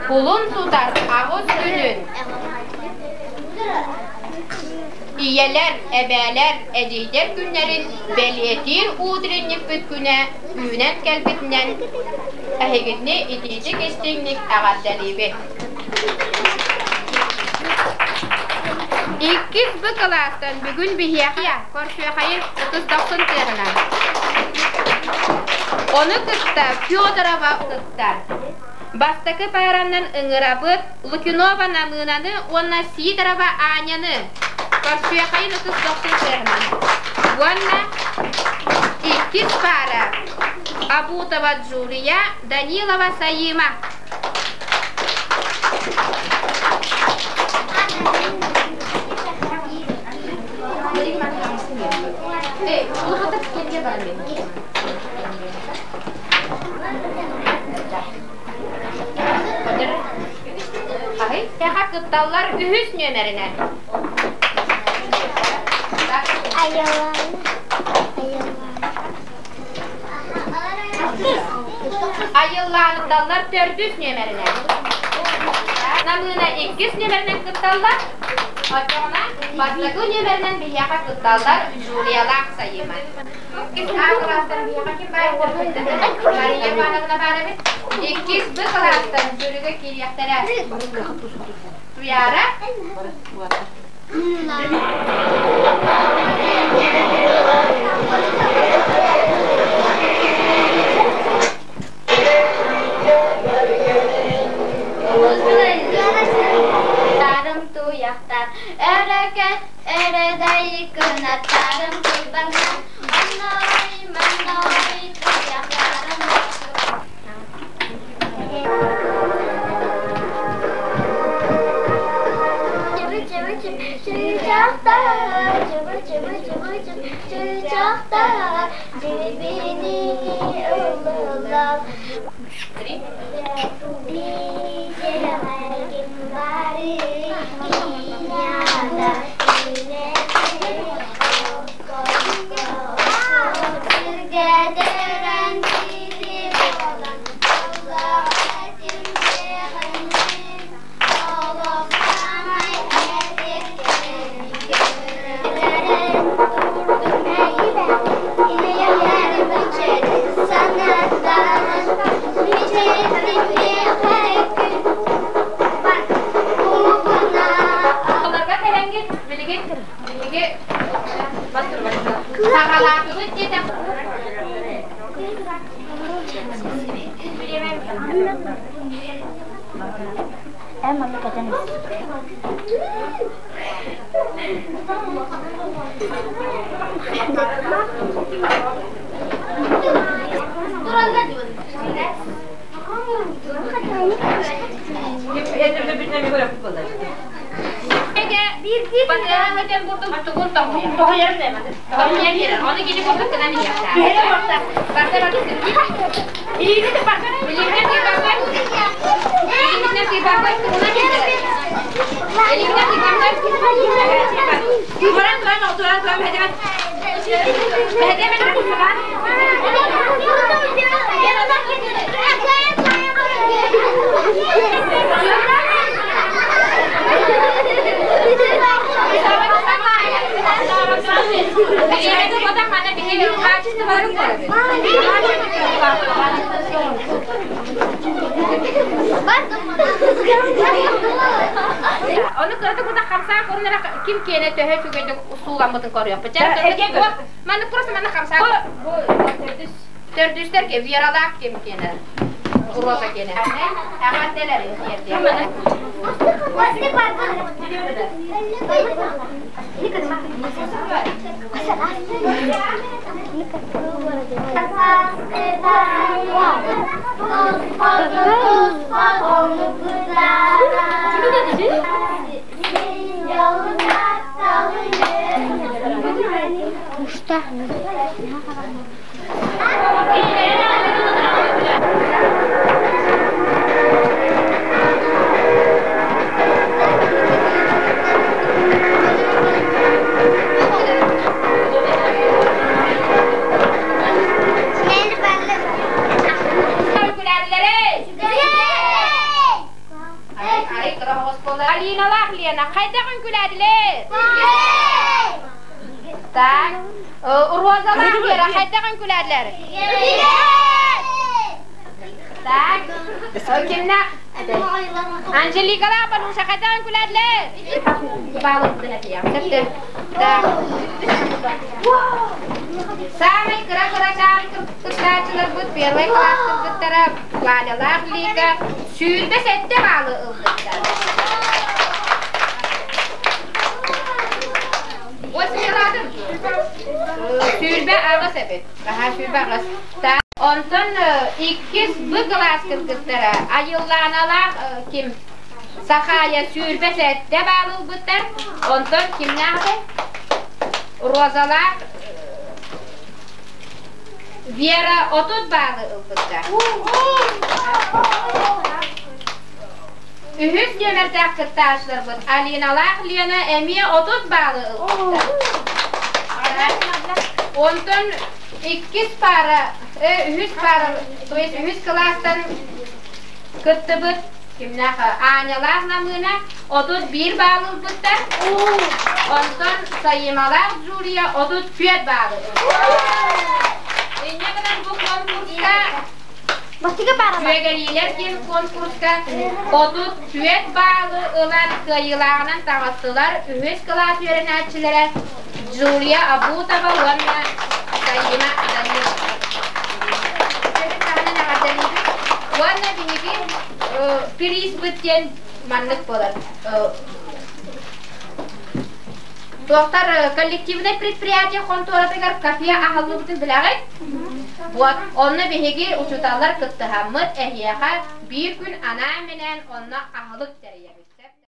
Кулун тутар аҕыс күнүн Ийэлэр, эбээлэр, эдьиийдэр күннэрин бэлиэтиир утренникпыт күнэ үүнэн кэлбитинэн эһигини итиитик-истиҥник эҕэрдэлиибит! Иккис Б кылаастан бүгүн биһиэхэ көрсүөхэйин ытыс дохсун тыаһынан. Ону кытта Федорова кыттар. Бастакы пааранан ыҥырабыт Лукинова Намыынаны уонна Сидорова Аняны. Көрсүөхэйин ытыс дохсун тыаһынан. Уонна иккис паара Абутова Джулия, Данилова Саима. Тэха кытталлар үһүс нүөмэринэн. Айыллааныталлар төрдүс нүөмэринэн. Намыына иккис нүөмэринэн кытталлар. Оччоҕуна бастакы нүөмэринэн биһиэхэ кытталлар Джулиялаах Сайыма. Иккис А кылаастан биһиэхэ ким баар Мария Ивановна баар эбит. Иккис Б кылаастан жюрига киириэхтэрэ. Туяра. Тарым туйахтар өрөкөт өрөдөй кынаттарым кылбаҥнар онной манной туйахтарым Олорго кэлэҥҥит билигин биһиги саҕалаатыбыт диэтэх Ону кырата кута хамсаан көрүнэрэ ким киэнэ төһө үчүгэйдик сууламмытын көрүөхпүт. Маннык просто манна хамсаан төрдүстэргэ Вералаах ким киэнэ Роза киэнэ. Эҕэрдэлэрин тиэрдиэм. Лена хайдах үҥкүүлээтилэр? Так, Розалаах Вера хайдах үҥкүүлээтилэр? Так, кимнээх? Анжеликалаах Балуша хайдах үҥкүүлээтилэр? Так. Самый кыра-кырачаан кыттааччыларбыт первый класс кыргыттара Валялаах Лика 27 баалы ылбыттар. Ос 28 эбит. Аха, 28. Онтон иккис Б кылаас кыргыттара Айыллааналаах ким Сахаайа 27 баалы ылбыттар. Онтон кимнээх Розалаах Вера 30 баалы ылбыттар. Үһүс нүөмэрдээх кыттааччыларбыт Алиналаах Лена эмиэ 30 баалы ылбыттар. Онтон иккис паара, үһүс паара, то есть үһүс кылаастан кыттыбыт кимнээх Анялаах Намыына 31 баалы ылбыттар. Онтон Саималаах Джулия 34 баалы ылбыттар. Инньэ гынан бу конкурска Үөгэлиилэр диэн конкурска 34 баалы ылан кыайыылааҕынан таҕыстылар үһүс кылаас үөрэнээччилэрэ Джулия Абутова уонна Саима Данилова. Таһынан эҕэрдэлиибит. Уонна биһиги приспыт диэн маннык буолар. Туохтар коллективнай предприятие хонтуоратыгар кафе аһыллыбытын билэҕит? Вот, онно биһиги учууталлар кыттыһаммыт эһиэхэ биир күн анаан-минээн онно аһылык тэрийэбит.